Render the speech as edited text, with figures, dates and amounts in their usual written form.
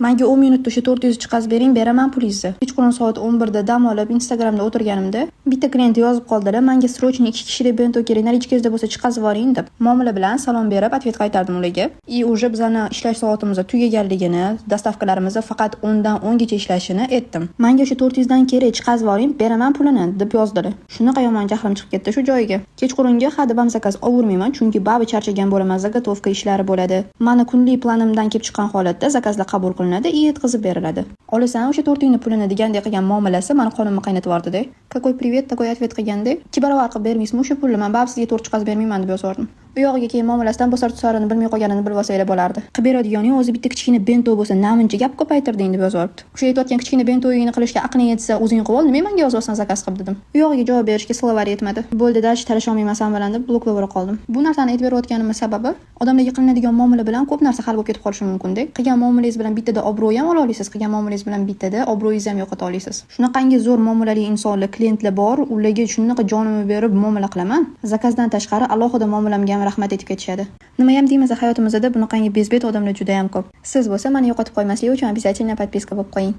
Manga 10 minutda o'sha 400 chiqazib bering, beraman pulingizni. Kechqurun soat 11 da dam olib, Instagramda o'tirganimda bitta klient yozib qoldilar: "Manga срочно ikki kishilik bento kerak, наличка ngizda bo'lsa chiqazib yuboring", deb. Muomala bilan salom berib, ответ qaytardim ularga. И уже bizani ishlash soatimiz tugaganligini, доставка larimiz faqat 10 dan 10 gacha ishlashini aytdim. "Manga o'sha 400 dan kerak, chiqazib yuboring, beraman pulini", deb yozdilar. Shunaqa yomon jahlim chiqib ketdi shu joyiga. Kechqurungi hadeb ham zakaz olvermayman, chunki baribir charchagan bo'laman, заготовка ishlari bo'ladi. Mani kunlik planimdan kelib chiqqan holatda zakazlar qabul qilinadi и yetkazib beriladi. "Olasan o'sha tortingni pulini", degandek qilgan muomalasi mani qonimni qaynatib yubordi-da. Какой привет, такой ответ qilgandek, 2 barobar qilib bermaysizmi o'sha pulni, man baribir sizga tort chiqazib bermayman, deb yozib yubordim. U yog'iga keyin muomalasidan bosar tusarini bilmay qolganini bilib olsanglar bo'lardi. "Qilib beradiganing o'zi bitta kichkina bento bo'lsa, namuncha gap ko'paytirding", deb yozib yuboribdi. "O'sha aytayotgan kichkina bentoyingni qilishga aqling yetsa, o'zing qilib ol, nimaga menga yozyapsan zakaz qilib", dedim. U yog'iga javob berishga словар yetmadi. "Bo'ldi, дальше talasha olmayman san bilan", deb bloklab yubora qoldim. Bu narsani aytib berayotganimning sababi, odamlarga qilinadigan muomala bilan ko'p narsa hal bo'lib ketib qolishi mumkin-da. Qilgan muomalangiz bilan bittada obro' ham ola olasiz, qilgan muomalangiz bilan bittada obro'yingizni ham yo'qota olasiz. Shunaqangi zo'r muomalali insonlar, klientlar bor, ularga shunaqa jonimni berib muomala qilaman. Zakazdan tashqari alohida muomalamga ham rahmat aytib ketishadi. Nima ham deymiz, hayotimizda bunaqangi bezbet odamlar juda ham ko'p. Siz bo'lsa meni yo'qotib qo'ymaslik uchun обязательно подписка bo'lib qo'ying.